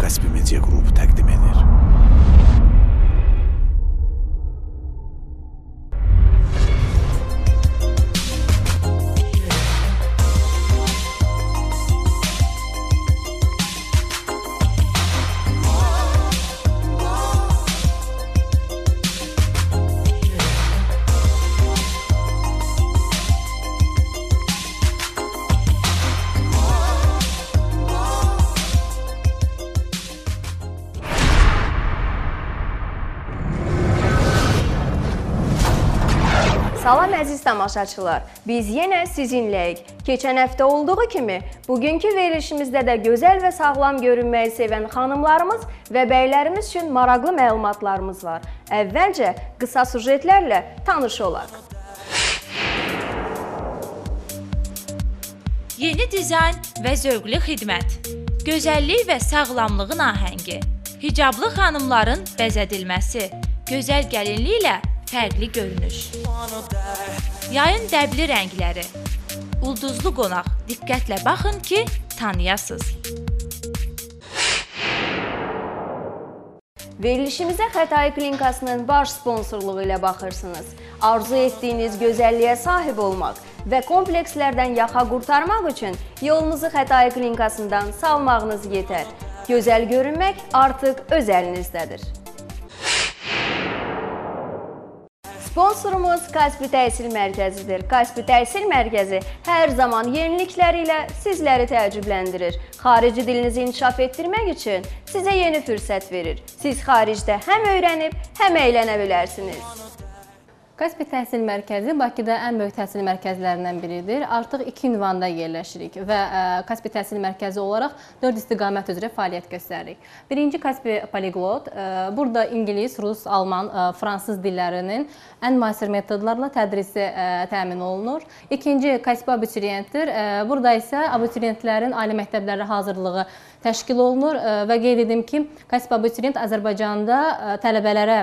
Kaspi Media Group təqdim edir. Salam əziz tamaşaçılar, biz yenə sizinləyik. Keçən həftə olduğu kimi, bugünkü verilişimizdə də gözəl və sağlam görünməyi sevən xanımlarımız və bəylərimiz üçün maraqlı məlumatlarımız var. Əvvəlcə qısa sujetlərlə tanış olaq. Yeni dizayn və zövqlü xidmət, gözəllik və sağlamlığın ahəngi, hicablı xanımların bəzədilməsi, gözəl gəlinliklə fərqli görünüş. Yayın dəbli rəngləri. Ulduzlu qonaq, diqqətlə baxın ki, tanıyasız. Verilişimizə Xətai Klinikasının baş sponsorluğu ilə baxırsınız. Arzu etdiyiniz gözəlliyə sahib olmaq və komplekslərdən yaxa qurtarmaq üçün yolunuzu Xətai Klinikasından salmağınız yetər. Gözəl görünmək artıq öz əlinizdədir. Sponsorumuz Kaspi Təhsil Mərkəzidir. Kaspi Təhsil Mərkəzi hər zaman yenilikləri ilə sizləri təəccübləndirir. Xarici dilinizi inkişaf etdirmək üçün sizə yeni fürsət verir. Siz xaricdə həm öyrənib, həm əylənə bilərsiniz. Kaspi Təhsil Mərkəzi Bakıda ən böyük təhsil mərkəzlərindən biridir. Artıq 2 ünvanda yerləşirik və Kaspi Təhsil Mərkəzi olaraq 4 istiqamət üzrə fəaliyyət göstəririk. Birinci Kaspi Poliglot. Burada ingilis, rus, alman, fransız dillərinin ən müasir metodlarla tədrisi təmin olunur. İkinci Kaspi Abituriyentdir. Burada isə abituriyentlərin ali məktəblərə hazırlığı təşkil olunur və qeyd edim ki, Kaspi Abituriyent Azərbaycanda tələbələrə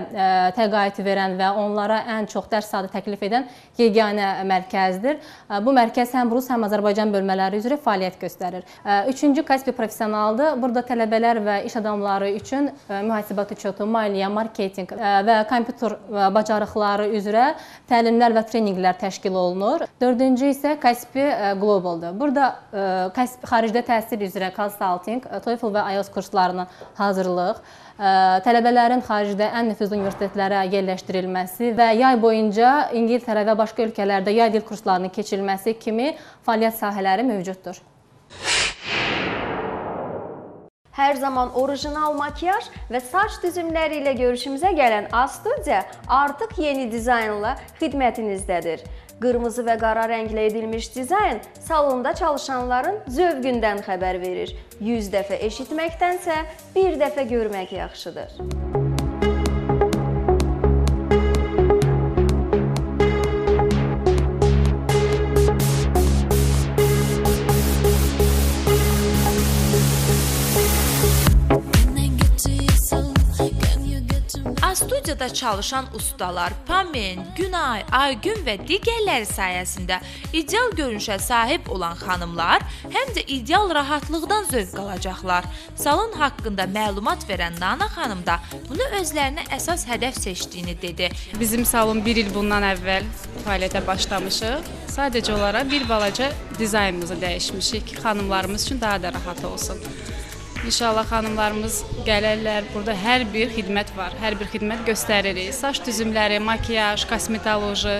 təqaüd verən və onlara ən çox dərs saatı təklif edən yeganə mərkəzdir. Bu mərkəz həm rus, həm Azərbaycan bölmələri üzrə fəaliyyət göstərir. Üçüncü Kaspi Professionaldır. Burada tələbələr və iş adamları üçün mühasibat uçotu, maliyyə, marketinq və kompüter bacarıqları üzrə təlimlər və treninqlər təşkil olunur. Dördüncü isə Kaspi Globaldır. Burada xaricdə təhsil üzrə consulting, TOEFL və IELTS kurslarına hazırlıq, tələbələrin xaricdə ən nüfuzlu universitetlərə yerləşdirilməsi və yay boyunca İngiltərə və başqa ölkələrdə yay dil kurslarının keçirilməsi kimi fəaliyyət sahələri mövcuddur. Hər zaman orijinal makiyaj və saç düzümləri ilə görüşümüzə gələn A Studio artıq yeni dizaynla xidmətinizdədir. Qırmızı və qara rənglə edilmiş dizayn salonda çalışanların zövqündən xəbər verir. 100 dəfə eşitməkdənsə bir dəfə görmək yaxşıdır. Studiyada çalışan ustalar Pamen, Günay, Aygün və digərləri sayəsində ideal görünüşə sahib olan xanımlar həm də ideal rahatlıqdan zövq alacaqlar. Salon haqqında məlumat verən Nana xanım da bunu özlərinə əsas hədəf seçdiyini dedi. Bizim salon bir il bundan əvvəl fəaliyyətə başlamışıq. Sadəcə olaraq bir balaca dizaynımızı dəyişmişik ki, xanımlarımız üçün daha da rahat olsun. İnşallah xanımlarımız gələrlər. Burada hər bir xidmət var, hər bir xidmət göstəririk. Saç düzümləri, makiyaj, kosmetoloji.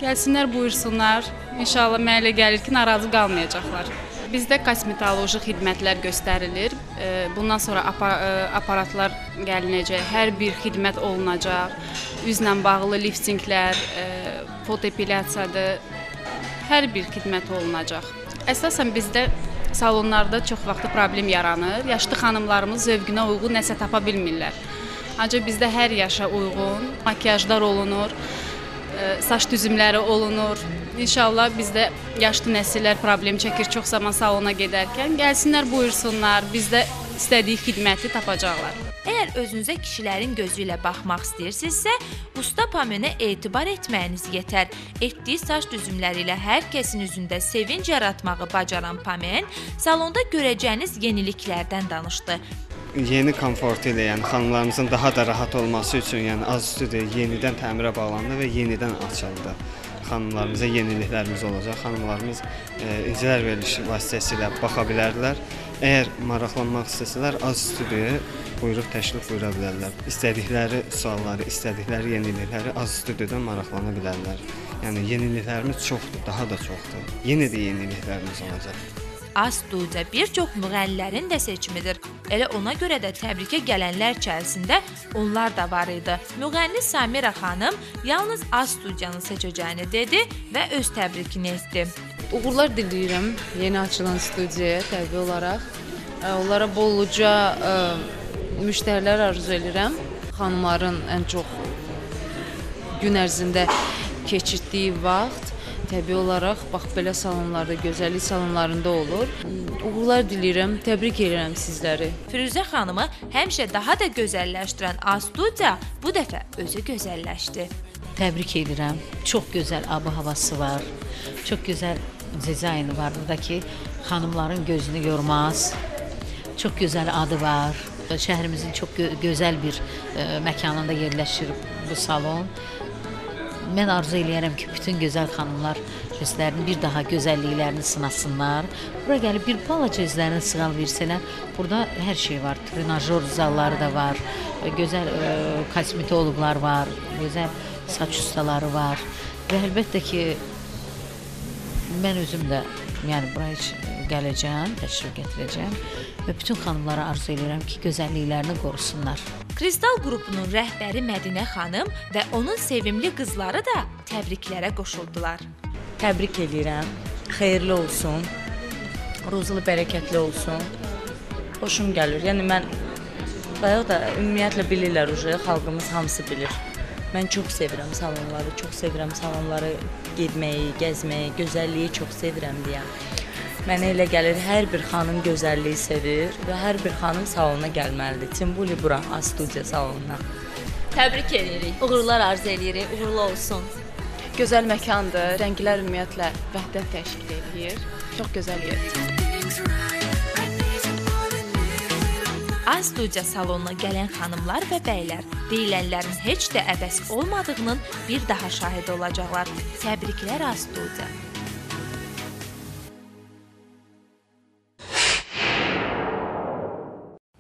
Gəlsinlər, buyursunlar. İnşallah mənə elə gəlir ki, narazı qalmayacaqlar. Bizdə kosmetoloji xidmətlər göstərilir. Bundan sonra aparatlar gəlinəcək, hər bir xidmət olunacaq. Üzlə bağlı liftinglər, fotoepilyasiyadır, hər bir xidmət olunacaq. Əsasən bizdə salonlarda çox vaxtı problem yaranır. Yaşlı xanımlarımız zövqünə uyğun nəsə tapa bilmirlər. Ancaq bizdə hər yaşa uyğun makiyajlar olunur, saç düzümləri olunur. İnşallah bizdə yaşlı nəsillər problem çəkir çox zaman salona gedərkən. Gəlsinlər, buyursunlar, bizdə istədiyi xidməti tapacaqlar. Əgər özünüzə kişilərin gözü ilə baxmaq istəyirsinizsə, usta Pamenə etibar etməyiniz yetər. Etdiyi saç düzümləri ilə hər kəsin üzündə sevinc yaratmağı bacaran Pamen, salonda görəcəyiniz yeniliklərdən danışdı. Yeni komfortu ilə, yəni xanımlarımızın daha da rahat olması üçün, yəni Az Studiya yenidən təmirə bağlandı və yenidən açıldı. Xanımlarımıza yeniliklərimiz olacaq. Xanımlarımız İncilər verilişi vasitəsilə baxa bilərlər. Əgər maraqlanmaq istəsələr, Az Studiyaya buyurub təşrif buyura bilərlər. İstədikləri sualları, istədikləri yenilikləri Az Studiyadan maraqlana bilərlər. Yəni yeniliklərimiz çoxdur, daha da çoxdur. Yenə də yeniliklərimiz olacaq. Az Studiya bir çox müğənnilərin də seçimidir. Elə ona görə də təbrikə gələnlər içərisində onlar da var idi. Müğənni Samira xanım yalnız Az Studiyanı seçəcəyini dedi və öz təbrikini etdi. Uğurlar diləyirəm yeni açılan studiyaya təbii olaraq. Onlara bolluca müştərilər arzu edirəm. Xanımların ən çox gün ərzində keçirtdiyi vaxt təbii olaraq bax belə salonlarda, gözəllik salonlarında olur. Uğurlar diləyirəm, təbrik edirəm sizləri. Firuzə xanımı həmişə daha da gözəlləşdirən Az Studiya bu dəfə özü gözəlləşdi. Təbrik edirəm. Çox gözəl ab-havası var. Çox gözəl dizaynı var burada ki, xanımların gözünü yormaz. Çox gözəl adı var. Şəhərimizin çox gözəl bir məkanında yerləşir bu salon. Mən arzu eləyərəm ki, bütün gözəl xanımlar özlərini bir daha gözəlliklərini sınasınlar. Bura gəlib bir balaca özlərini sığal versələr, burada hər şey var. Trenajor zalları da var, gözəl kosmetoloqlar var, gözəl saç ustaları var. Və əlbəttə ki, mən özüm də yəni, bura heç gələcəm, təşrif gətirəcəm və bütün xanımlara arzu eləyirəm ki, gözəlliklərini qorusunlar. Kristal qrupunun rəhbəri Mədinə xanım və onun sevimli qızları da təbriklərə qoşuldular. Təbrik edirəm. Xeyirli olsun. Ruzulu, bərəkətli olsun. Xoşum gəlir. Yəni mən bayaq da ümumiyyətlə bilirlər uje, xalqımız hamısı bilir. Mən çox sevirəm salonları, çox sevirəm salonları getməyi, gəzməyi, gözəlliyi çox sevirəm deyəm. Mənə elə gəlir, hər bir xanım gözəlliyi sevir və hər bir xanım salona gəlməlidir. Timbuli bura, Az Studiya salonuna. Təbrik edirik, uğurlar arzu edirik, uğurlu olsun. Gözəl məkandır, rənglər ümumiyyətlə vəhdət təşkil edir. Çox gözəl yerdir. Az Studiya salonuna gələn xanımlar və bəylər deyilənlərin heç də əbəs olmadığının bir daha şahidi olacaqlar. Təbriklər Az Studiya.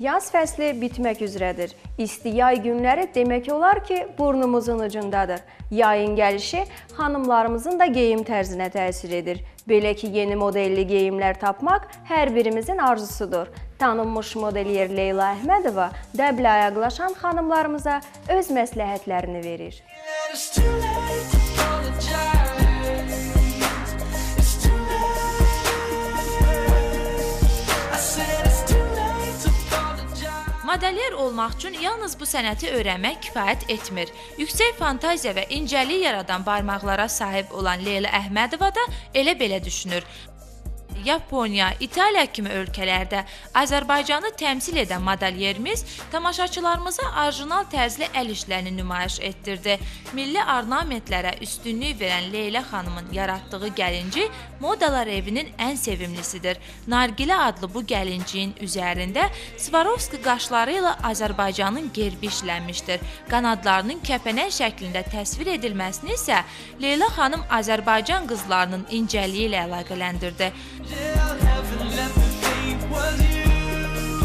Yaz fəsli bitmək üzrədir. İsti yay günləri demək olar ki, burnumuzun ucundadır. Yayın gəlişi xanımlarımızın da geyim tərzinə təsir edir. Belə ki, yeni modelli geyimlər tapmaq hər birimizin arzusudur. Tanınmış modelyer Leyla Əhmədova dəblə ayaqlaşan xanımlarımıza öz məsləhətlərini verir. Modelyer olmaq üçün yalnız bu sənəti öyrənmək kifayət etmir. Yüksək fantaziya və incəlik yaradan barmaqlara sahib olan Leyla Əhmədova da elə belə düşünür. Yaponiya, İtaliya kimi ölkələrdə Azərbaycanı təmsil edən modelyerimiz tamaşaçılarımıza orijinal tərzli əl işlərini nümayiş etdirdi. Milli ornamentlərə üstünlük verən Leyla xanımın yaratdığı gəlincik modalar evinin ən sevimlisidir. Nargilə adlı bu gəlinciyin üzərində Swarovski qaşları ilə Azərbaycanın gerbi işlənmişdir. Qanadlarının kəpənək şəklində təsvir edilməsini isə Leyla xanım Azərbaycan qızlarının incəliyi ilə əlaqələndirdi.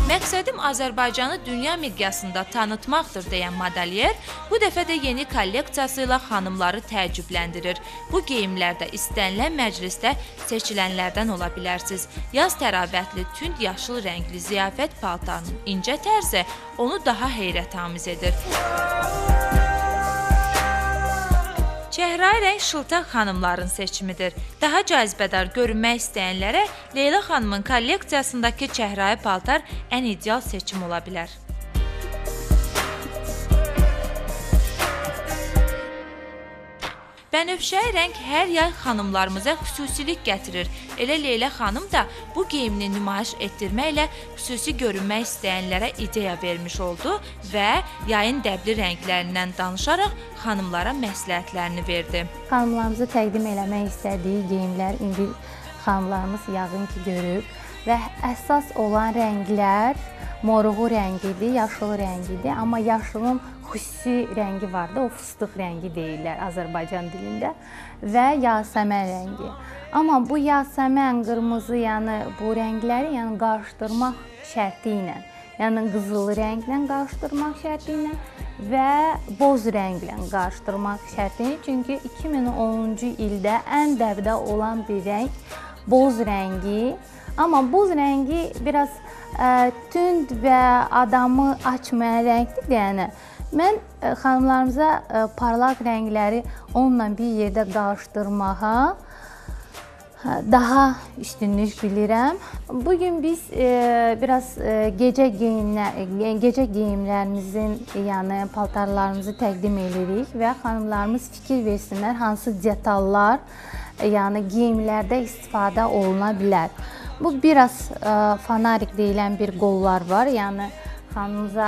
Məqsədim Azərbaycanı dünya miqyasında tanıtmaqdır deyən modelyer bu dəfə də yeni kolleksiyası ilə xanımları təəccübləndirir. Bu geyimlərdə istənilən məclisdə seçilənlərdən ola bilərsiniz. Yaz təravətli tünd yaşıl rəngli ziyafət paltarının incə tərzi onu daha heyrətamiz edir. Çəhrayı rəng şıltaq xanımların seçimidir. Daha cazibədar görünmək istəyənlərə Leyla xanımın kolleksiyasındakı çəhrayı paltar ən ideal seçim ola bilər. Bənövşəyi rəng hər yay xanımlarımıza xüsusilik gətirir. Elə Leyla xanım da bu geyimini nümayiş etdirməklə xüsusi görünmək istəyənlərə ideya vermiş oldu və yayın dəbli rənglərindən danışaraq xanımlara məsləhətlərini verdi. Xanımlarımıza təqdim eləmək istədiyi geyimlər indi xanımlarımız yəqin ki görüb. Və əsas olan rənglər moruğu rəngidir, yaşıl rəngidir. Amma yaşılın xüsusi rəngi vardı, o fıstıq rəngi deyirlər Azərbaycan dilində və yasəmən rəngi. Amma bu yasəmən, qırmızı, yəni bu rəngləri yəni qarışdırmaq şərti ilə, yəni qızıl rənglə qarışdırmaq şərti ilə və boz rənglə qarışdırmaq şərti ilə. Çünki 2010-cu ildə ən dəbdə olan bir rəng boz rəngi. Amma boz rəngi biraz tünd və adamı açmayan rəngdir, yəni. Mən xanımlarımıza parlaq rəngləri onunla bir yerdə qarışdırmağa daha üstünlük bilirəm. Bugün biz biraz gecə geyimlərimizin, yəni paltarlarımızı təqdim edirik və xanımlarımız fikir versinlər hansı detallar, yəni geyimlərdə istifadə oluna bilər. Bu biraz fanarik deyilən bir qollar var, yəni xanımıza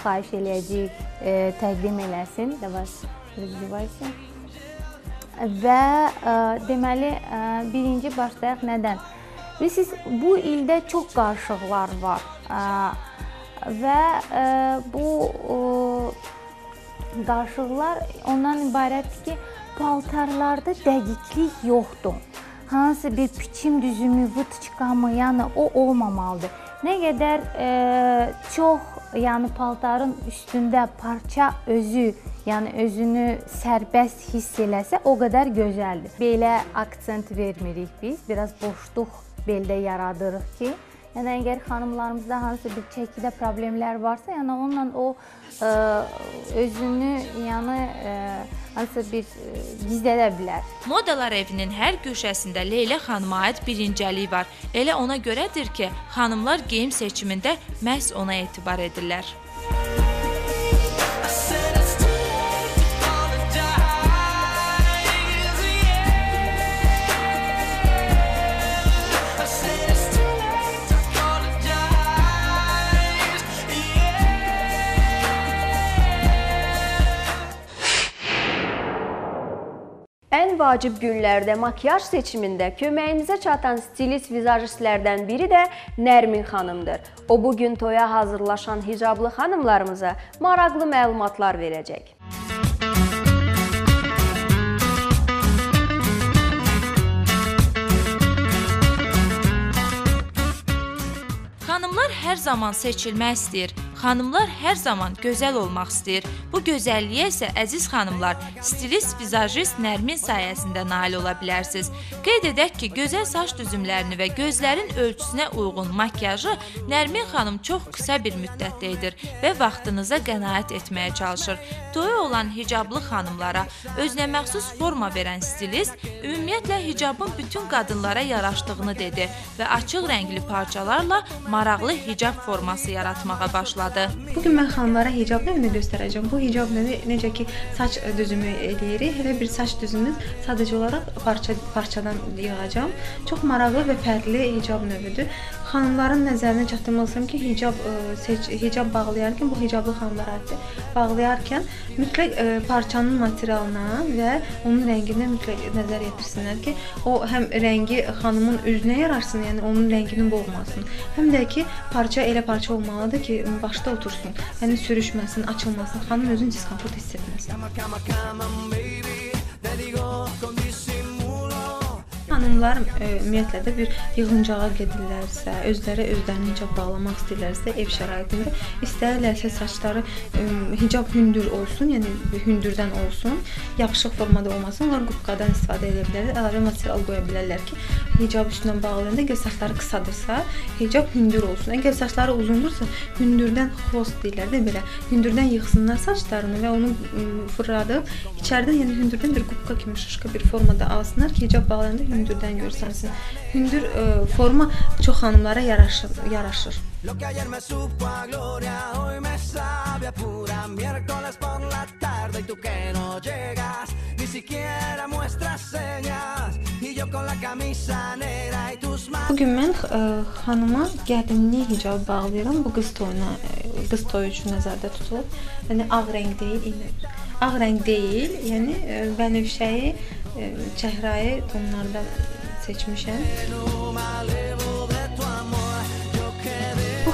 xahiş eləyəcəyik, təqdim eləsin. Davay, və deməli, birinci başlayaq nədən? Bilirsiniz, bu ildə çox qarışıqlar var və bu qarışıqlar ondan ibarətdir ki, paltarlarda dəqiqlik yoxdur. Hansı bir biçim düzümü, vıtıçkamı, yəni o olmamalıdır. Nə qədər çox, yəni paltarın üstündə parça özü, yəni özünü sərbəst hiss eləsə, o qədər gözəldir. Belə aksent vermirik biz, biraz boşluq beldə yaradırıq ki, yəni əgər xanımlarımızda hansısa bir çəkidə problemlər varsa, yəni onunla o özünü, yəni hansısa bir gizlədə bilər. Modalar evinin hər güşəsində Leyla xanıma aid bir incəlik var. Elə ona görədir ki, xanımlar geyim seçimində məhz ona etibar edirlər. Ən vacib günlərdə makiyaj seçimində köməyimizə çatan stilist vizajistlərdən biri də Nərmin xanımdır. O, bugün toya hazırlaşan hicablı xanımlarımıza maraqlı məlumatlar verəcək. Xanımlar hər zaman seçilmək istəyir. Xanımlar hər zaman gözəl olmaq istəyir. Bu gözəlliyə isə əziz xanımlar, stilist, vizajist Nərmin sayəsində nail ola bilərsiniz. Qeyd edək ki, gözəl saç düzümlərini və gözlərin ölçüsünə uyğun makiyajı Nərmin xanım çox qısa bir müddətdə edir və vaxtınıza qənaət etməyə çalışır. Toyu olan hicablı xanımlara özünə məxsus forma verən stilist ümumiyyətlə hicabın bütün qadınlara yaraşdığını dedi və açıq rəngli parçalarla maraqlı hicab forması yaratmağa başladı. Bugün mən xanımlara hicab növünü göstərəcəm. Bu hicab növü necə ki saç düzümü eləyirik, elə bir saç düzümü sadəcə olaraq parçadan yığacağam. Çox maraqlı və fərqli hicab növüdür. Xanımların nəzərinə çatdırmaq istəyirəm ki, hicab bağlayarkən, bu hicablı xanımlara aiddir, bağlayarkən mütləq parçanın materialına və onun rənginə mütləq nəzər yetirsinlər ki, o həm rəngi xanımın üzünə yararsın, yəni onun rəngini boğmasın, həm də ki, parça elə parça olmalıdır ki, başda otursun, yəni sürüşməsin, açılmasın, xanım özünü diskomfort hiss etməsin. Xanımlar ümumiyyətlə də bir yığıncağa gedirlərsə, özləri özlərini hicab bağlamaq istəyirlərsə ev şəraitində, istəyirlərsə saçları hicab hündür olsun, yəni hündürdən olsun, yapışıq formada olmasın, onlar qupqadan istifadə edə bilərlər, əlavə material qoya bilərlər ki, hicab üstündən bağlayanda əgər saçları qısadırsa, hicab hündür olsun. Əgər saçları uzundursa, hündürdən xvost deyirlər də belə, hündürdən yığsınlar saçlarını və onu fırladıb içəridən, yəni hündürdən bir qupqa kimi şuşka bir formada alsınlar ki, hicab bağlayanda hündürdən görsənsin. Hündür forma çox xanımlara yaraşır. Bugün mən xanıma gəlinlik hicabı bağlayıram. Bu qız toyuna, qız toyu üçün nəzərdə tutulub. Yəni ağ rəng deyil, ağ rəng deyil, yəni bənövşəyi, çəhrayı tonlardan seçmişəm. Bu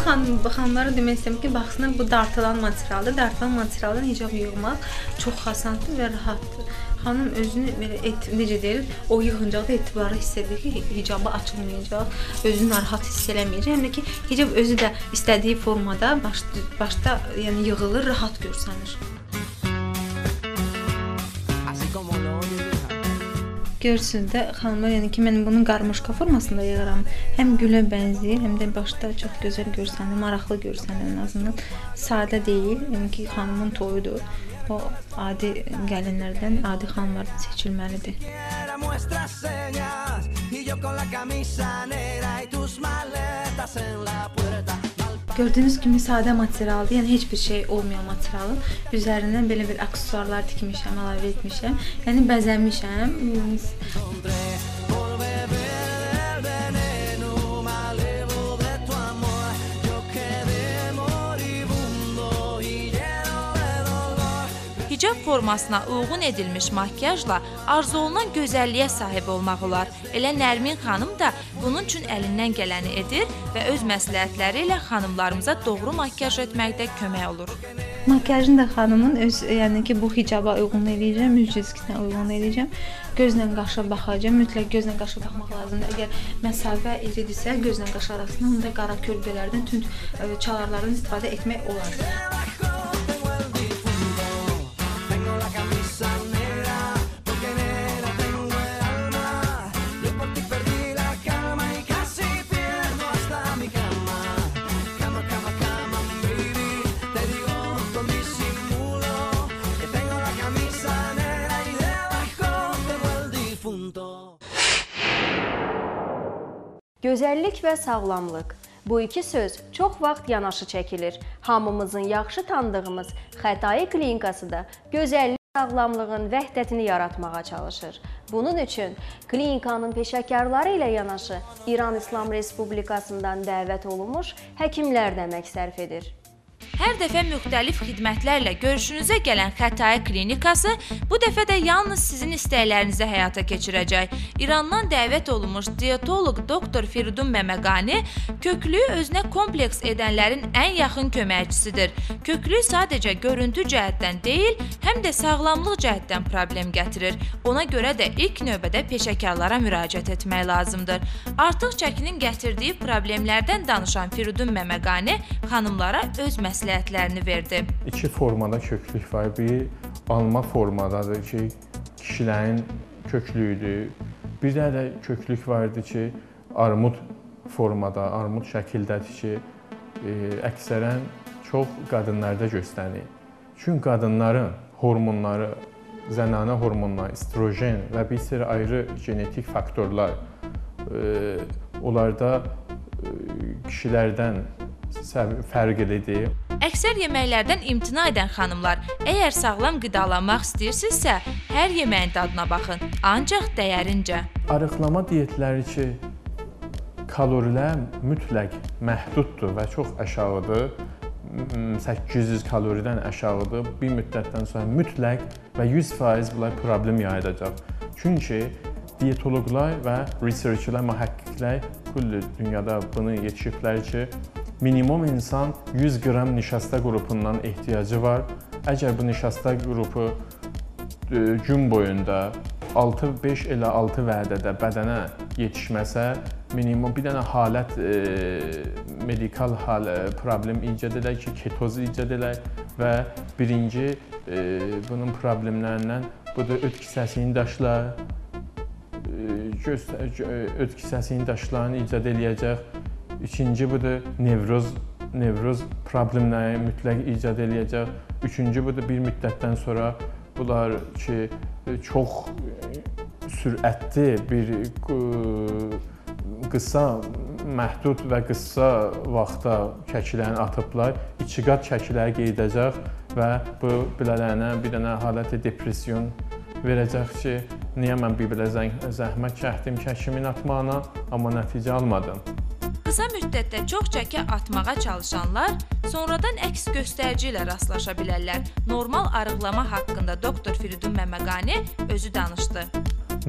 xanımlara demək istəyirəm ki, baxsınlar, bu dartılan materialdır. Dartılan materialdan hicab yığmaq çox asandır və rahatdır. Xanım özünü belə necə deyir, o yığıncaqda etibarı hiss edir ki, hicabı açılmayacaq, özünü narahat hiss eləməyəcək. Həm də ki, hicab özü də istədiyi formada başda yəni yığılır, rahat görsənir. Görürsünüz də xanımlar, yəni ki, mən bunu qarmaşqa formasında yığıram. Həm gülə bənzəyir, həm də başda çox gözəl görsənir, maraqlı görsənir ən azından. Sadə deyil, yəni ki, xanımın toyudur. O adi gəlinlərdən, adi xanımlardan seçilməlidir. Gördüyünüz kimi sadə materialdır, yəni heç bir şey olmayan materialın üzərindən belə bir aksesuarlar tikmişəm, əlavə etmişəm, yəni bəzəmişəm. Hicab formasına uyğun edilmiş makyajla arzu olunan gözəlliyə sahib olmaq olar. Elə Nərmin xanım da bunun üçün əlindən gələni edir və öz məsləhətləri ilə xanımlarımıza doğru makyaj etməkdə kömək olur. Makyajını da xanımın öz, yəni ki, bu hicaba uyğun eləyəcəm, üz cizgisinə uyğun eləyəcəm. Gözlə qaşa baxacağam, mütləq gözlə qaşa baxmaq lazımdır. Əgər məsafə iridirsə, gözlə qaş arasında onda qara kölgələrdən, tünd çalarlardan istifadə etmək olar. Gözəllik və sağlamlıq. Bu iki söz çox vaxt yanaşı çəkilir. Hamımızın yaxşı tanıdığımız Xətai klinikası da gözəllik sağlamlığın vəhdətini yaratmağa çalışır. Bunun üçün klinikanın peşəkarları ilə yanaşı İran İslam Respublikasından dəvət olunmuş həkimlər də əmək sərf edir. Hər dəfə müxtəlif xidmətlərlə görüşünüzə gələn Xətai klinikası bu dəfə də yalnız sizin istəklərinizi həyata keçirəcək. İrandan dəvət olunmuş dietoloq doktor Firidun Məməqani köklüyü özünə kompleks edənlərin ən yaxın köməkçisidir. Köklük sadəcə görüntü cəhətdən deyil, həm də sağlamlıq cəhətdən problem gətirir. Ona görə də ilk növbədə peşəkarlara müraciət etmək lazımdır. Artıq çəkinin gətirdiyi problemlərdən danışan Firidun Məməqani xanımlara öz məsləhətlərini verdi. İki formada köklük var. Biri alma formadadır ki, kişilərin köklüyüdür. Bir dənə də köklük vardı ki, armud formada, armud şəkildədir ki, əksərən çox qadınlarda göstərilir. Çünki qadınların hormonları, zənanə hormonları, estrogen və bir sıra ayrı genetik faktorlar onlarda kişilərdən fərq edir. Əksər yeməklərdən imtina edən xanımlar, əgər sağlam qidalanmaq istəyirsinizsə, hər yeməyin dadına baxın, ancaq dəyərincə. Arıqlama diyetləri ki, kalorilər mütləq məhduddur və çox aşağıdır, 800 kaloridən aşağıdır, bir müddətdən sonra mütləq və 100% bunlar problem yaradacaq. Çünki diyetoloqlar və researchlər, mühəqqiqlər külli dünyada bunu yetişiblər ki, minimum insan 100 qram nişasta qrupundan ehtiyacı var. Əgər bu nişasta qrupu gün boyunda 5 ilə 6 vədədə bədənə yetişməsə, minimum bir dənə halət, medikal hal, problem icad edər ki, ketoz icad edər və birinci bunun problemlərindən budur öt kisəsinin daşları, öt kisəsinin daşlarını icad eləyəcək. İkinci budur nevroz problemləri mütləq icad eləyəcək. Üçüncü budur bir müddətdən sonra bunlar ki, çox sürətli bir qısa, məhdud və qısa vaxtda çəkilərini atıblar. İki qat çəkiləri qeyd edəcək və bu belələrinə bir dənə haləti depresyon verəcək ki, niyə mən bir belə zəhmət çəkdim çəkimin atmağına, amma nəticə almadım. Qısa müddətdə çox çəki atmağa çalışanlar sonradan əks göstərici ilə rastlaşa bilərlər. Normal arıqlama haqqında doktor Firidun Məməqani özü danışdı.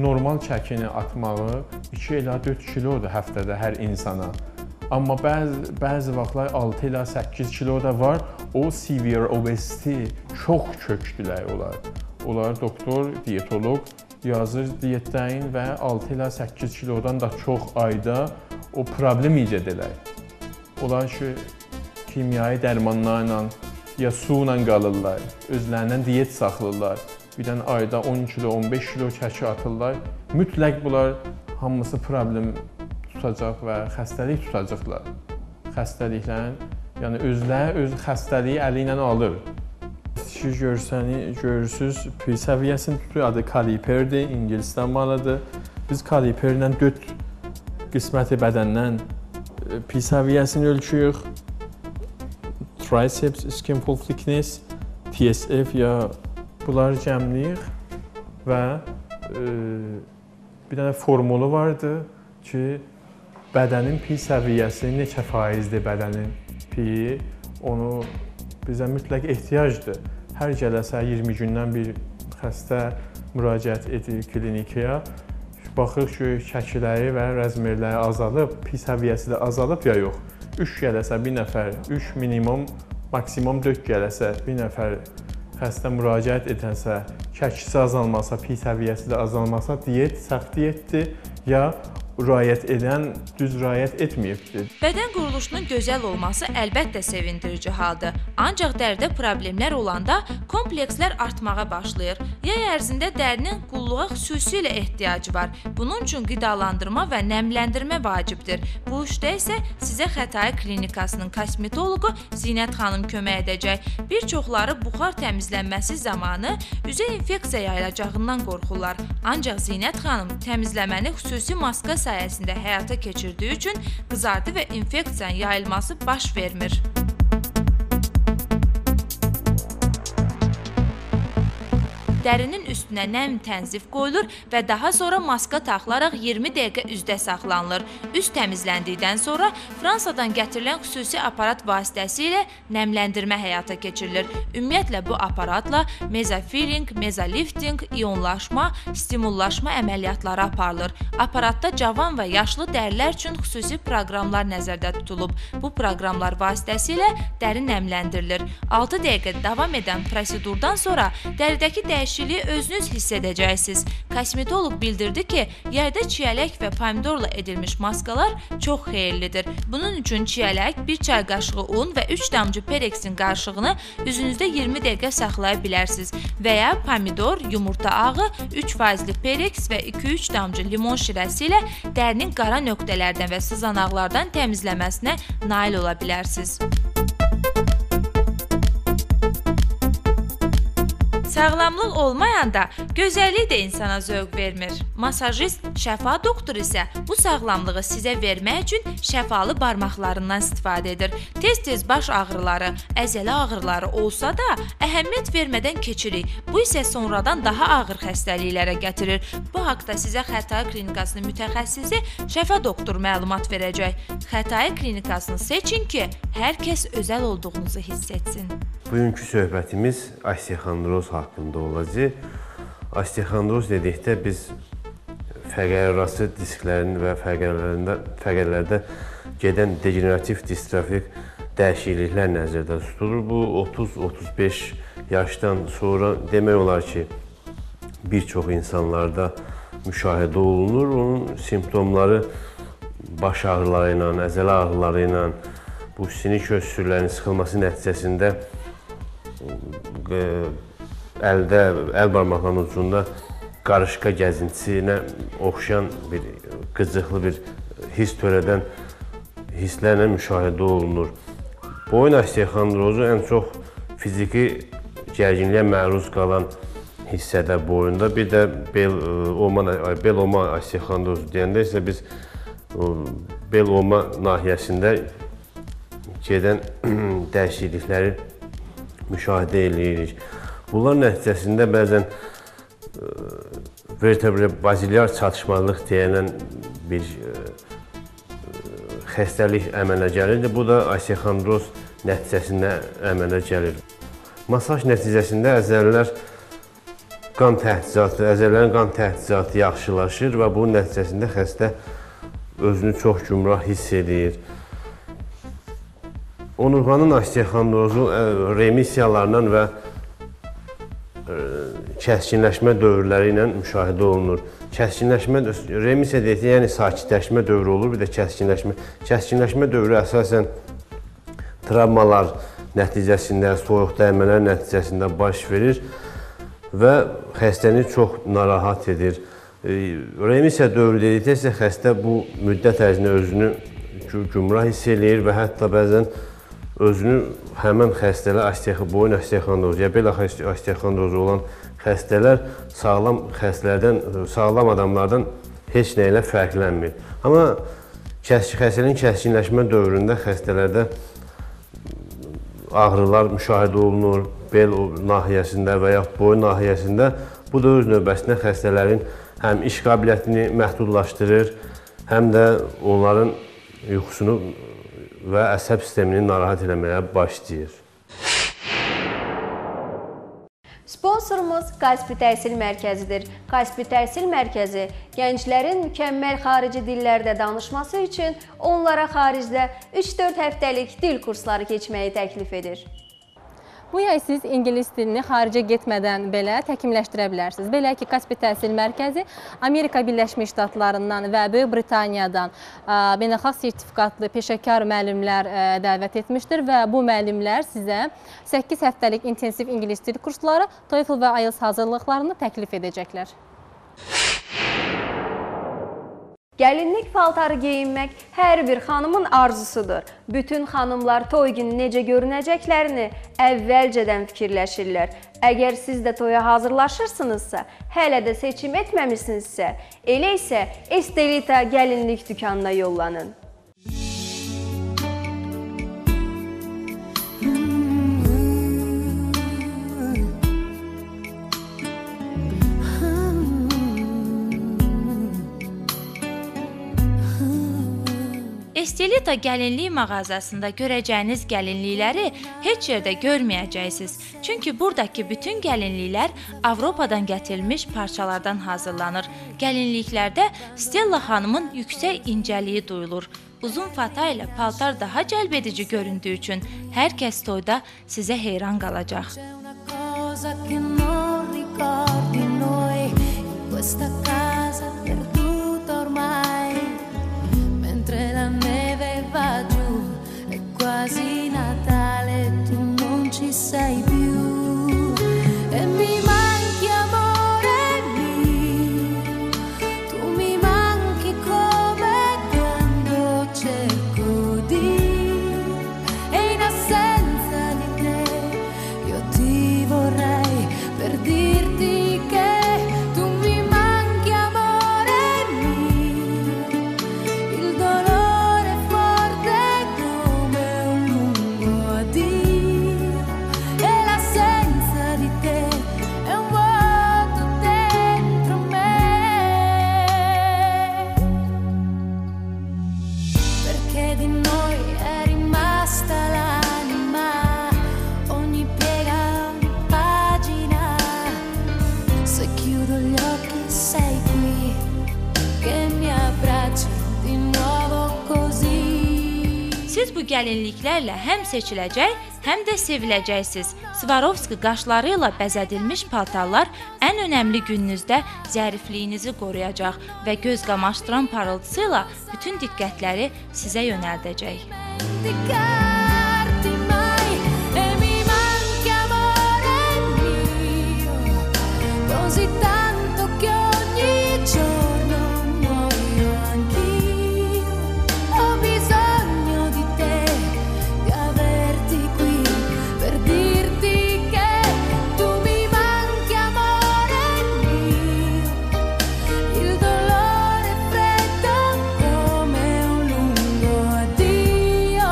Normal çəkini atmağı 2 ilə 4 kilodur həftədə hər insana. Amma bəzi vaxtlar 6 ilə 8 kilo da var. O severe obesity, çox kökdülər onlar. Onlar doktor, diyetoloq yazır diyetlərin və 6 ilə 8 kilodan da çox ayda o problem icad edər. Onlar ki, kimyai dərmanlarla ya su ilə qalırlar, özlərindən diyet saxlayırlar. Bir dənə ayda 10 kilo, 15 kilo çəki atırlar. Mütləq bunlar hamısı problem tutacaq və xəstəlik tutacaqlar. Xəstəliklərin, yəni özləri öz xəstəliyi əli ilə alır. Siz görürsünüz, pi səviyyəsini tutur, adı kaliperdir, İngilisdən malıdır. Biz kaliperlə 4 qisməti bədəndən pi səviyyəsini ölçüyük. Triceps, skin fold thickness, TSF ya bunları cəmləyik və bir dənə formulu vardı ki, bədənin pi səviyyəsi neçə faizdir bədənin piyi, onu bizə mütləq ehtiyacdır. Hər gələsə 20 gündən bir xəstə müraciət edir klinikaya. Baxırıq ki, şəkiləri və rəzmirləri azalıb, pi səviyyəsi də azalıb ya yox. 3 gələsə bir nəfər, 3 minimum, maksimum 4 gələsə bir nəfər xəstə müraciət edənsə, şəkisi azalmasa, pi səviyyəsi də azalmasa, diyet səhv diyetdir ya riayət edən düz riayət etməyibdir. Bədən quruluşunun gözəl olması əlbəttə sevindirici haldır. Ancaq dəridə problemlər olanda komplekslər artmağa başlayır. Yay ərzində dərinin qulluğa xüsusilə ehtiyacı var. Bunun üçün qidalandırma və nəmləndirmə vacibdir. Bu işdə isə sizə Xətai Klinikasının kosmetoloqu Zinət xanım kömək edəcək. Bir çoxları buxar təmizlənməsi zamanı üzə infeksiya yayılacağından qorxurlar. Ancaq Zinət xanım təmizləməni xüsusi maska sayəsində həyata keçirdiyi üçün qızartı və infeksiyanın yayılması baş vermir. Dərinin üstünə nəm tənzif qoyulur və daha sonra maska taxılaraq 20 dəqiqə üzdə saxlanılır. Üz təmizləndikdən sonra Fransadan gətirilən xüsusi aparat vasitəsilə nəmləndirmə həyata keçirilir. Ümumiyyətlə, bu aparatla mezofilling, mezolifting, ionlaşma, stimullaşma əməliyyatları aparılır. Aparatda cavan və yaşlı dərilər üçün xüsusi proqramlar nəzərdə tutulub. Bu proqramlar vasitəsilə dəri nəmləndirilir. 6 dəqiqə davam edən prosedurdan sonra dəridəki dəyişikliyi özünüz hiss edəcəksiniz. Kosmetoloq bildirdi ki, yerdə çiyələk və pomidorla edilmiş maskalar çox xeyirlidir. Bunun üçün çiyələk, 1 çay qaşığı un və 3 damcı pereksin qarışığını üzünüzdə 20 dəqiqə saxlaya bilərsiniz və ya pomidor, yumurta ağı, 3%li pereks və 2-3 damcı limon şirəsi ilə dərinin qara nöqtələrdən və sızanaqlardan təmizləməsinə nail ola bilərsiniz. Sağlamlıq olmayanda gözəllik də insana zövq vermir. Masajist Şəfa doktor isə bu sağlamlığı sizə vermək üçün şəfalı barmaqlarından istifadə edir. Tez-tez baş ağrıları, əzələ ağrıları olsa da əhəmiyyət vermədən keçirik. Bu isə sonradan daha ağır xəstəliklərə gətirir. Bu haqda sizə Xətai Klinikasının mütəxəssisi Şəfa doktor məlumat verəcək. Xətai Klinikasını seçin ki, hər kəs özəl olduğunuzu hiss etsin. Bugünkü söhbətimiz osteoxondroz haqqında olacaq. Osteoxondroz dedikdə biz fəqərarası disklərin və fəqərlərdə gedən degenerativ distrofik dəyişikliklər nəzərdə tutulur. Bu 30-35 yaşdan sonra demək olar ki, bir çox insanlarda müşahidə olunur. Onun simptomları baş ağrıları ilə, əzələ ağrıları ilə, bu sinik öz sürülərinin sıxılması nəticəsində əldə, əl barmaqlarının ucunda qarışqa gəzintisinə oxşayan bir qıcıqlı bir his törədən hisslərlə müşahidə olunur. Boyun osteoxondrozu ən çox fiziki gərginliyə məruz qalan hissədə boyunda, bir də bel oma osteoxondrozu deyəndə isə biz bel oma nahiyəsində gedən dəyişiklikləri müşahidə edirik. Bunlar nəticəsində bəzən vertebrobazilyar çatışmazlıq deyilən bir xəstəlik əmələ gəlirdi. Bu da osteoxondroz nəticəsində əmələ gəlir. Masaj nəticəsində əzələlər qan təchizatı, əzələlərin qan təchizatı yaxşılaşır və bunun nəticəsində xəstə özünü çox gümrah hiss edir. Onurğanın osteoxondrozu remissiyalarla və kəskinləşmə dövrləri ilə müşahidə olunur. Kəskinləşmə, remissiya deyək, yəni sakitləşmə dövrü olur, bir də kəskinləşmə. Kəskinləşmə dövrü əsasən travmalar nəticəsində, soyuq dəymələr nəticəsində baş verir və xəstəni çox narahat edir. Remissiya dövrü dedikdə isə xəstə bu müddət ərzində özünü gümrah hiss eləyir və hətta bəzən özünü həmən xəstələr, boyun osteoxondrozu ya bel osteoxondrozu olan xəstələr sağlam xəstələrdən, sağlam adamlardan heç nə ilə fərqlənmir. Amma xəstəliyin kəskinləşmə dövründə xəstələrdə ağrılar müşahidə olunur, bel nahiyəsində və ya boyun nahiyəsində. Bu da öz növbəsində xəstələrin həm iş qabiliyyətini məhdudlaşdırır, həm də onların yuxusunu və əsəb sistemini narahat eləməyə başlayır. Sponsorumuz Kaspi Təhsil Mərkəzidir. Kaspi Təhsil Mərkəzi gənclərin mükəmməl xarici dillərdə danışması üçün onlara xaricdə 3-4 həftəlik dil kursları keçməyi təklif edir. Bu yay siz ingilis dilini xaricə getmədən belə təkmilləşdirə bilərsiniz. Belə ki, Kaspi Təhsil Mərkəzi Amerika Birləşmiş Ştatlarından və Böyük Britaniyadan beynəlxalq sertifikatlı peşəkar müəllimlər dəvət etmişdir və bu müəllimlər sizə 8 həftəlik intensiv ingilis dil kursları, TOEFL və IELTS hazırlıqlarını təklif edəcəklər. Gəlinlik paltarı geyinmək hər bir xanımın arzusudur. Bütün xanımlar toy günü necə görünəcəklərini əvvəlcədən fikirləşirlər. Əgər siz də toya hazırlaşırsınızsa, hələ də seçim etməmisinizsə, elə isə Estelita gəlinlik dükanına yollanın. Estelita gəlinlik mağazasında görəcəyiniz gəlinlikləri heç yerdə görməyəcəksiniz. Çünki buradakı bütün gəlinliklər Avropadan gətirilmiş parçalardan hazırlanır. Gəlinliklərdə Stella xanımın yüksək incəliyi duyulur. Uzun fata ilə paltar daha cəlb edici göründüyü üçün hər kəs toyda sizə heyran qalacaq. Quasi Natale, tu non ci sei più e mi manchi amore mio, tu mi manchi come quando cerco di, e in assenza di te io ti vorrei per dirti che tu mi manchi amore mio, il dolore forte come un lungo addio e l'assenza di te è un vuoto dentro me, perché di noi è rimasta l'anima, ogni piega, ogni pagina, se chiudo gli occhi sei qui che mi abbracci di nuovo così. Siz bu gəlinliklərlə həm seçiləcək, həm də seviləcəksiniz. Swarovski qaşları ilə bəzədilmiş paltarlar ən önəmli gününüzdə zərifliyinizi qoruyacaq və göz qamaşdıran parıltısı ilə bütün diqqətləri sizə yönəldəcək. Dimenticarti mai e mi manchi amore mio così tanto che ogni giorno muoio anch'io, ho bisogno di te, di averti qui per dirti che tu mi manchi amore mio, il dolore freddo come un lungo addio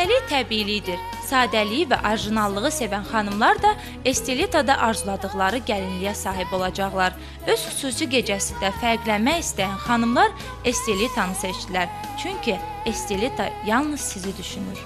Sadəlik təbiilikdir. Sadəliyi və orijinallığı sevən xanımlar da Estelitada arzuladıqları gəlinliyə sahib olacaqlar. Öz xüsusi gecəsində fərqlənmək istəyən xanımlar Estelitanı seçdilər. Çünki Estelita yalnız sizi düşünür.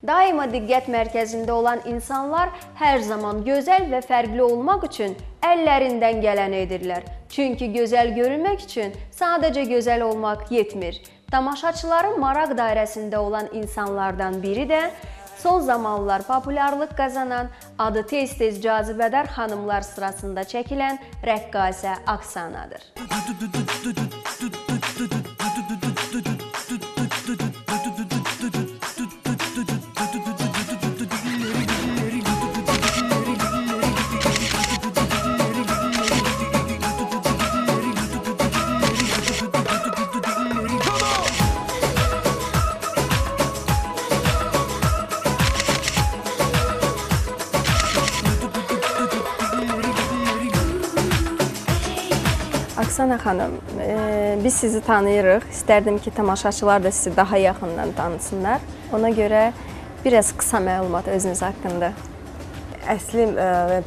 Daima diqqət mərkəzində olan insanlar hər zaman gözəl və fərqli olmaq üçün əllərindən gələni edirlər. Çünki gözəl görünmək üçün sadəcə gözəl olmaq yetmir. Tamaşaçıların maraq dairəsində olan insanlardan biri də son zamanlar populyarlıq qazanan, adı tez-tez cazibədar xanımlar sırasında çəkilən rəqqasə Aksanadır. Aksana xanım, biz sizi tanıyırıq. İstərdim ki, tamaşaçılar da sizi daha yaxından tanısınlar. Ona görə biraz qısa məlumat özünüz haqqında. Əslim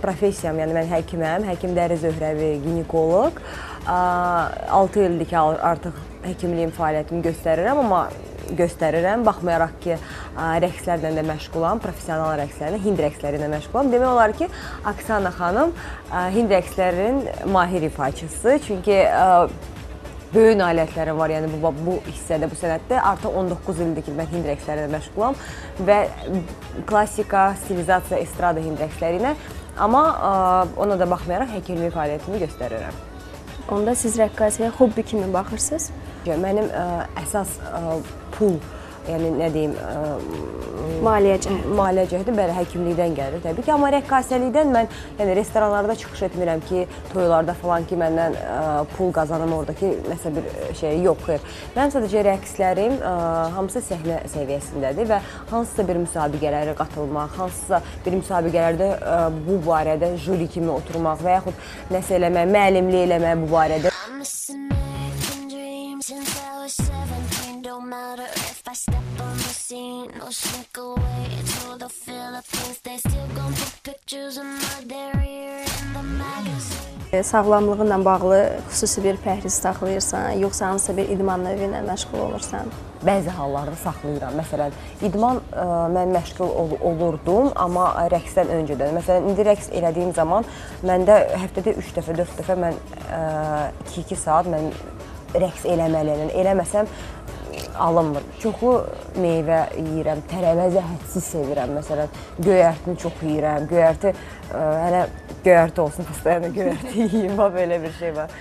professiyam, yəni mən həkiməm, həkim Dəri Zöhrəvi, ginekoloq. 6 ildir ki, artıq həkimliyim fəaliyyətimi göstərirəm, amma göstərirəm. Baxmayaraq ki, rəqslərlə də məşğulam, professional rəqslərlə, hind rəqsləri ilə məşğulam. Demək olar ki, Aksana xanım hind rəqslərinin mahir ifaçısı. Çünki böyük nailiyyətlərim var, yəni bu hissədə, bu sənətdə. Artıq 19 ildir ki, mən hind rəqsləri ilə məşğulam və klassika, stilizasiya, estrada hind rəqsləri ilə. Amma ona da baxmayaraq həkimlik fəaliyyətimi göstərirəm. Onda siz rəqqasəyə hobbi kimi baxırsınız? Mənim əsas pul, yəni nə deyim, maliyyə cəhəti. Maliyyə cəhəti bəli, həkimlikdən gəlir təbii ki, amma rəqqasəlikdən mən yəni restoranlarda çıxış etmirəm ki, toylarda falan ki, məndən pul qazanım oradakı nəsə bir şey yox, xeyr. Mənim sadəcə rəqslərim hamısı səhnə səviyyəsindədir və hansısa bir müsabiqələrə qatılmaq, hansısa bir müsabiqələrdə bu barədə jüri kimi oturmaq və yaxud nəsə eləmək, müəllimlik eləmək bu barədə. Sağlamlığınla bağlı xüsusi bir pəhriz saxlayırsan, yoxsa hansısa bir idman növü ilə məşğul olursan? Bəzi hallarda saxlayıram. Məsələn, idman mən məşğul olurdum, amma rəqsdən öncədən. Məsələn, indi rəqs elədiyim zaman məndə həftədə 3 dəfə, 4 dəfə mən 2-2 saat mən rəqs eləməliyəm. Eləməsəm alınmır. Çoxlu meyvə yeyirəm, tərəvəzi hədsiz sevirəm. Məsələn, göyərtini çox yeyirəm. Göyərti, hələ göyərti olsun, постоянно göyərti yeyim, belə bir şey var.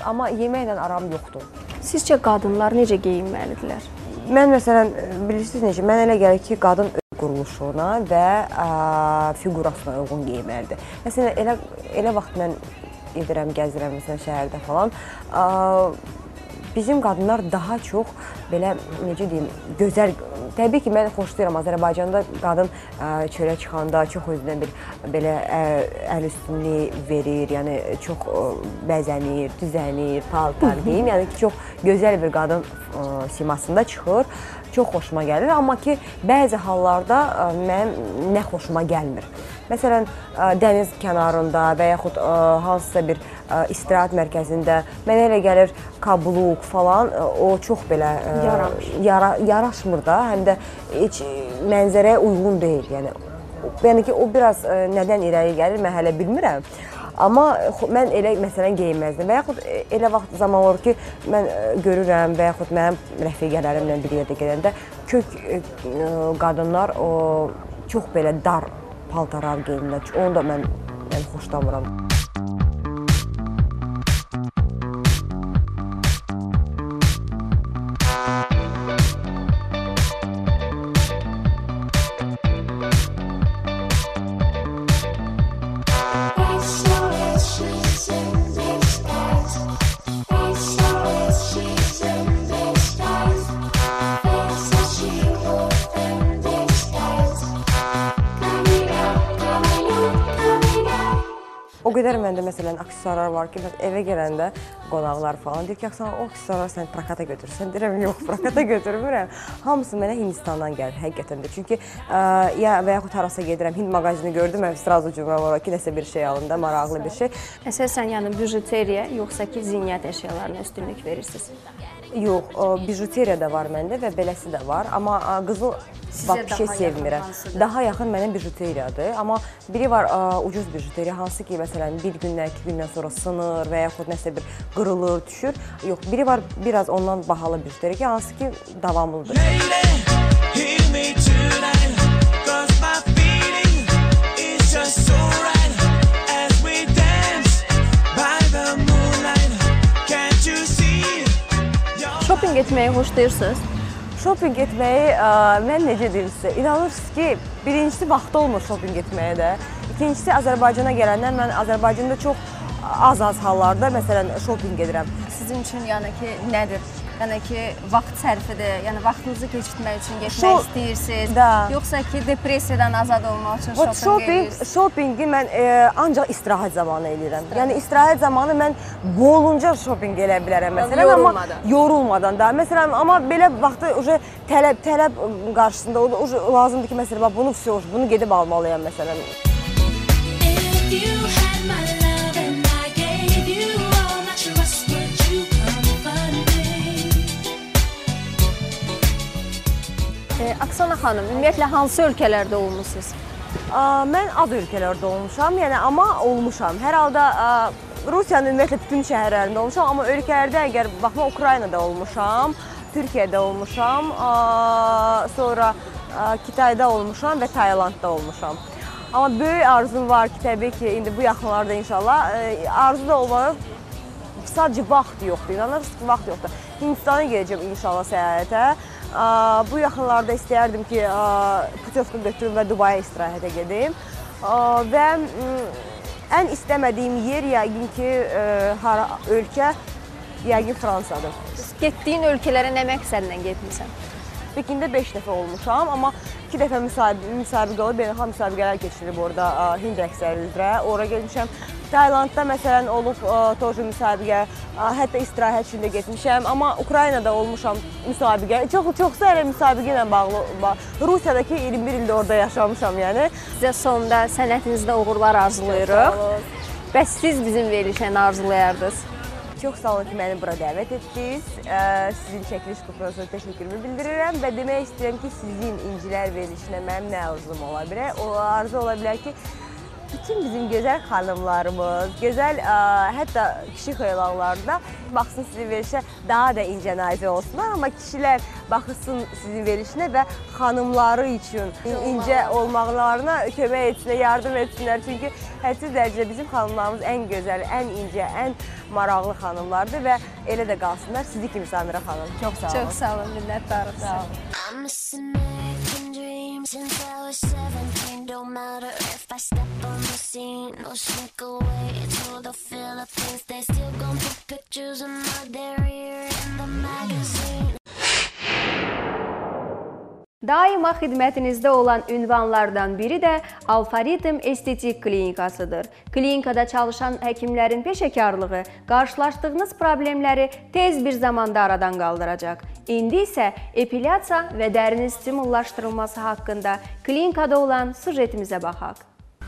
Amma yeməklə aram yoxdur. Sizcə qadınlar necə geyinməlidirlər? Mən məsələn, bilirsiniz necə, mən elə gəlir ki, qadın quruluşuna və fiqurasına uyğun geyinməlidir. Məsələn, elə vaxt mən edirəm, gəzirəm, məsələn, şəhərdə falan. Bizim qadınlar daha çox belə, necə deyim, gözəl. Təbii ki, mən xoşlayıram. Azərbaycanda qadın çölə çıxanda çox özünə bir belə əl üstünlüyü verir, yəni çox bəzənir, düzənir, paltar geyim. Yəni ki, çox gözəl bir qadın simasında çıxır. Çox xoşuma gəlir, amma ki, bəzi hallarda mənim nə xoşuma gəlmir. Məsələn, dəniz kənarında və yaxud hansısa bir istirahət mərkəzində mənə elə gəlir kabluk falan, o çox belə yaraşmır da, həm də heç mənzərəyə uyğun deyil. Yəni ki, o biraz nədən irəli gəlir, mən hələ bilmirəm. Amma mən elə məsələn geyinməzdim və yaxud elə vaxt zaman olur ki, mən görürəm və yaxud mənim rəfiqələrimlə bir yerdə gedəndə kök qadınlar o Çox belə dar paltarlar geyinirlər. Onu da mən xoşlamıram. O qədər məndə məsələn aksesuarlar var ki, evə gələndə qonaqlar falan deyir ki, Aksana, o aksesuarlar sən prokata götürürsən. Deyirəm, yox, prokata götürmürəm. Hamısı mənə Hindistandan gəlir, həqiqətən də. Çünki ya və yaxud harasa gedirəm, Hind mağazini gördüm, mən sразу cumram ora ki, nəsə bir şey alım da, maraqlı bir şey. Əsasən, yəni bijuteriya yoxsa ki, zinət əşyalarına üstünlük verirsiniz? Yox, bijuteriya da var məndə və beləsi də var, amma qızıl bir şey sevmirəm. Daha yaxın mənə bijuteriyadır, amma biri var ucuz bijuteriya, hansı ki, məsələn, bir gündən, iki gündən sonra sınır və yaxud nəsə bir qırılır, düşür. Yox, biri var biraz ondan bahalı bijuteriya ki, hansı ki, davamlıdır. Shopping etməyi xoşlayırsınız? Shopping etməyi mən necə deyim sizə, inanırsınız ki, birincisi vaxtı olmur shopping etməyə də. İkincisi Azərbaycana gələndən mən Azərbaycanda çox az-az hallarda məsələn shopping edirəm. Sizin üçün yəni ki, nədir? Yəni ki, vaxt sərfidir, yəni vaxtınızı keçirtmək üçün getmək istəyirsiniz, yoxsa ki, depressiyadan azad olmaq üçün shopping edirsiniz? Shoppingi mən ancaq istirahət zamanı eləyirəm. Yəni istirahət zamanı mən bolunca shopping eləyə bilərəm məsələn, amma yorulmadan da. Məsələn, amma belə vaxtı tələb qarşısında lazımdır ki, məsələn, bunu bunu gedib almalıyam məsələn. Aksana xanım, ümumiyyətlə hansı ölkələrdə olmuşsunuz? Mən az ölkələrdə olmuşam, yəni amma olmuşam. Hər halda Rusiyanın ümumiyyətlə bütün şəhərlərində olmuşam, amma ölkələrdə əgər baxma Ukraynada olmuşam, Türkiyədə olmuşam, sonra Kitayda olmuşam və Taylandda olmuşam. Amma böyük arzum var ki, təbii ki, indi bu yaxınlarda inşallah arzu da olmalı, sadəcə vaxt yoxdur, inanırsınız ki, vaxt yoxdur. Hindistana gedəcəm inşallah səyahətə. Bu yaxınlarda istəyərdim ki, putyovka götürüm və Dubaya istirahətə gedim. Və ən istəmədiyim yer yəqin ki, ölkə, yəqin Fransadır. Getdiyin ölkələrə nə məqsədlə getmisən? Pekində 5 dəfə olmuşam, amma 2 dəfə müsabiqə olub, beynəlxalq müsabiqələr keçirilib orada Hind rəqsləri üzrə, ora getmişəm. Taylandda məsələn olub toju müsabiqə, hətta istirahət üçün də getmişəm, amma Ukraynada olmuşam müsabiqə. Çoxsa elə müsabiqə ilə bağlı, Rusiyadakı 21 ildə orada yaşamışam yəni. Sizə sonda sənətinizdə uğurlar arzulayırıq. Bəs siz bizim verilişə nə arzulayardınız? Çox sağ olun ki, məni bura dəvət etdiniz. Sizin çəkiliş qrupuna təşəkkürümü bildirirəm və demək istəyirəm ki, sizin İncilər verilişinə mənim nə arzum ola bilər? O arzu ola bilər ki, bütün bizim gözəl xanımlarımız, gözəl hətta kişi xeylanları da baxsın sizin verilişə daha da incə nazik olsunlar, amma kişilər baxsın sizin verilişinə və xanımları üçün incə olmaqlarına kömək etsinlər, yardım etsinlər. Çünki hədsiz dərəcədə bizim xanımlarımız ən gözəl, ən incə, ən maraqlı xanımlardır və elə də qalsınlar. Sizi kimi Samirə xanım. Çox sağ olun. Çox sağ olun, minnətdarım. Sağ olun. Since I was 17, don't matter if I step on the scene or sneak away to the Philippines. They still gon' put pictures of my derriere in the magazine. Daima xidmətinizdə olan ünvanlardan biri də Alfaritm Estetik Klinikasıdır. Klinikada çalışan həkimlərin peşəkarlığı qarşılaşdığınız problemləri tez bir zamanda aradan qaldıracaq. İndi isə epilyasiya və dərinin stimullaşdırılması haqqında klinikada olan süjetimizə baxaq.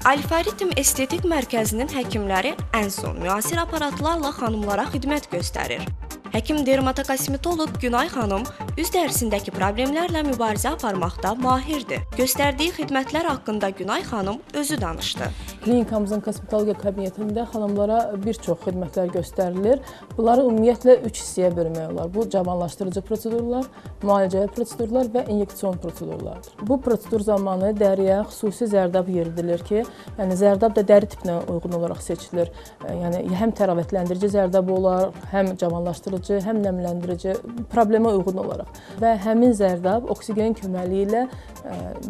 Alfaritm Estetik Mərkəzinin həkimləri ən son müasir aparatlarla xanımlara xidmət göstərir. Həkim dermatokosmetoloq Günay xanım üz dərisindəki problemlərlə mübarizə aparmaqda mahirdir. Göstərdiyi xidmətlər haqqında Günay xanım özü danışdı. Klinikamızın kosmetologiya kabinetində xanımlara bir çox xidmətlər göstərilir. Bunları ümumiyyətlə 3 hissəyə bölmək olar. Bu cavanlaşdırıcı prosedurlar, müalicəvi prosedurlar və inyeksion prosedurlardır. Bu prosedur zamanı dəriyə xüsusi zərdab yeridilir ki, yəni zərdab da dəri tipinə uyğun olaraq seçilir. Yəni həm təravətləndirici zərdab olar, həm cavanlaşdırıcı, həm nəmləndirici, problemə uyğun olaraq. Və həmin zərdab oksigenin köməyi ilə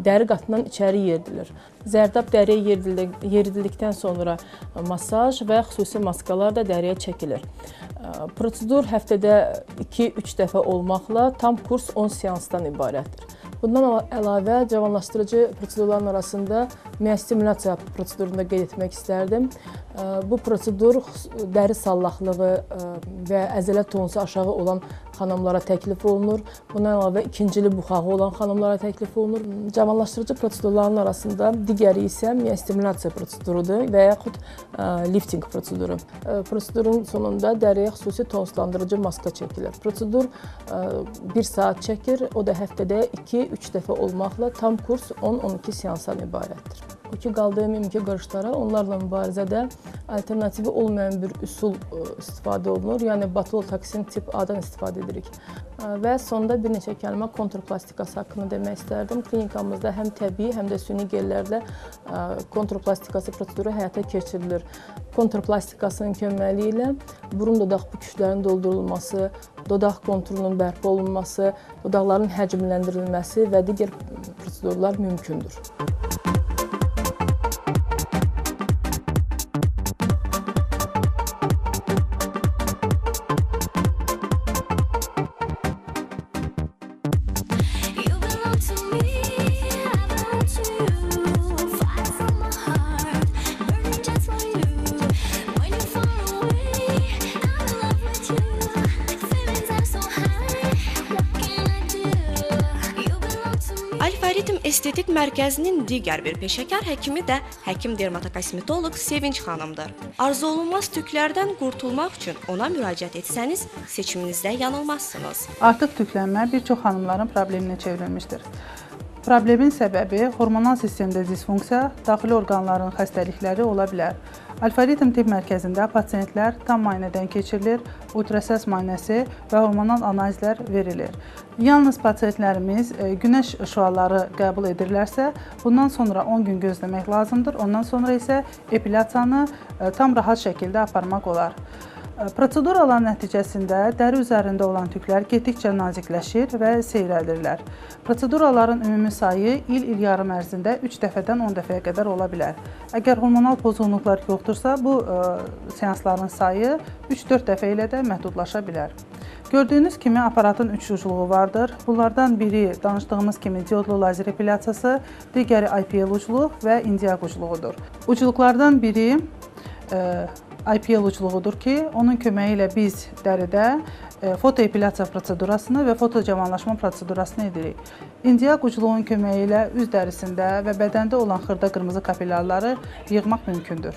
dəri qatından içəri yeridilir. Zərdab dəriyə yeridildikdən sonra masaj və xüsusi maskalar da dəriyə çəkilir. Prosedur həftədə 2-3 dəfə olmaqla tam kurs 10 seansdan ibarətdir. Bundan əlavə cavanlaşdırıcı prosedurların arasında miostimulasiya prosedurunu da qeyd etmək istərdim. Bu prosedur dəri sallaqlığı və əzələ tonusu aşağı olan xanımlara təklif olunur. Bundan əlavə ikincili buxağı olan xanımlara təklif olunur. Cavanlaşdırıcı prosedurların arasında digəri isə miostimulasiya prosedurudur və yaxud lifting proseduru. Prosedurun sonunda dəriyə xüsusi tonuslandırıcı maska çəkilir. Prosedur 1 saat çəkir, o da həftədə 2-3 dəfə olmaqla tam kurs 10-12 seansdan ibarətdir. O ki, qaldığı mimiki qırışlara, onlarla mübarizədə alternativi olmayan bir üsul istifadə olunur. Yəni batulotoksin tip A-dan istifadə edirik. Və sonda bir neçə kəlmə kontrplastikası haqqında demək istərdim. Klinikamızda həm təbii, həm də süni gellərlə kontrplastikası proseduru həyata keçirilir. Kontrplastikasının köməyi ilə burun dodaq büküşlərinin doldurulması, dodaq konturunun bərpa olunması, dodaqların həcmləndirilməsi və digər prosedurlar mümkündür. Estetik mərkəzinin digər bir peşəkar həkimi də həkim dermatokosmetoloq Sevinç xanımdır. Arzuolunmaz tüklərdən qurtulmaq üçün ona müraciət etsəniz, seçiminizdə yanılmazsınız. Artıq tüklənmə bir çox xanımların probleminə çevrilmişdir. Problemin səbəbi hormonal sistemdə disfunksiya, daxili orqanların xəstəlikləri ola bilər. Alfa-Ritm Tibb Mərkəzində pasiyentlər tam müayinədən keçirilir, ultrasəs müayinəsi və hormonal analizlər verilir. Yalnız pasiyentlərimiz günəş şüaları qəbul edirlərsə, bundan sonra 10 gün gözləmək lazımdır, ondan sonra isə epilyasiyanı tam rahat şəkildə aparmaq olar. Proseduralar nəticəsində dəri üzərində olan tüklər getdikcə nazikləşir və seyrəldirlər. Proseduraların ümumi sayı il-il yarım ərzində 3 dəfədən 10 dəfəyə qədər ola bilər. Əgər hormonal pozğunluqlar yoxdursa, bu seansların sayı 3-4 dəfə ilə də məhdudlaşa bilər. Gördüyünüz kimi aparatın 3 ucluğu vardır. Bunlardan biri danışdığımız kimi diodlu lazer epilyasiyası, digəri IPL ucluq və indiaq ucluğudur. Ucluqlardan biri IPL ucluğudur ki, onun köməyi ilə biz dəridə fotoepilyasiya prosedurasını və fotocavanlaşma prosedurasını edirik. İndiaq ucluğun köməyi ilə üz dərisində və bədəndə olan xırda qırmızı kapilyarları yığmaq mümkündür.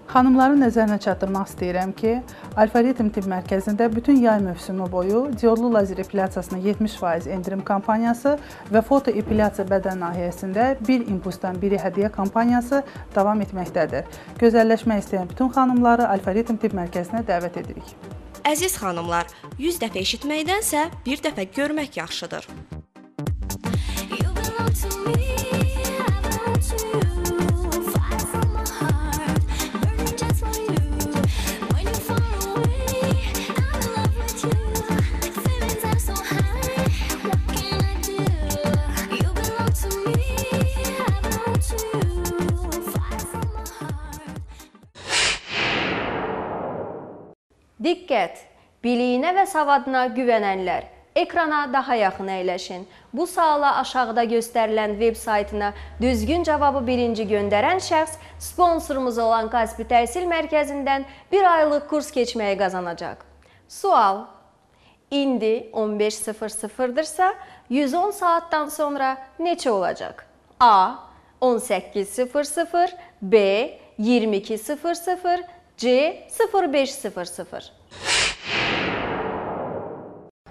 Xanımların nəzərinə çatdırmaq istəyirəm ki, Alfa-Ritm Tibb Mərkəzində bütün yay mövsümü boyu diodlu lazer epilyasiyasına 70% endirim kampaniyası və fotoepilyasiya bədən nahiyəsində bir impulsdan biri hədiyyə kampaniyası davam etməkdədir. Gözəlləşmək istəyən bütün xanımları Alfa-Ritm Tibb Mərkəzinə dəvət edirik. Əziz xanımlar, 100 dəfə eşitməkdənsə bir dəfə görmək yaxşıdır. Diqqət! Biliyinə və savadına güvənənlər, ekrana daha yaxın əyləşin. Bu suala aşağıda göstərilən veb saytına düzgün cavabı birinci göndərən şəxs sponsorumuz olan Kaspi Təhsil Mərkəzindən bir aylıq kurs keçməyi qazanacaq. Sual: İndi 15:00-dırsa, 110 saatdan sonra neçə olacaq? A. 18:00, B. 22:00, C. 05:00.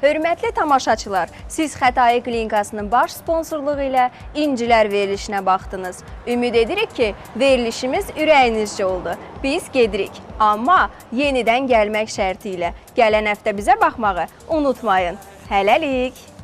Hörmətli tamaşaçılar, siz Xətai Klinikasının baş sponsorluğu ilə İncilər verilişinə baxdınız. Ümid edirik ki, verilişimiz ürəyinizcə oldu. Biz gedirik, amma yenidən gəlmək şərti ilə. Gələn həftə bizə baxmağı unutmayın. Hələlik!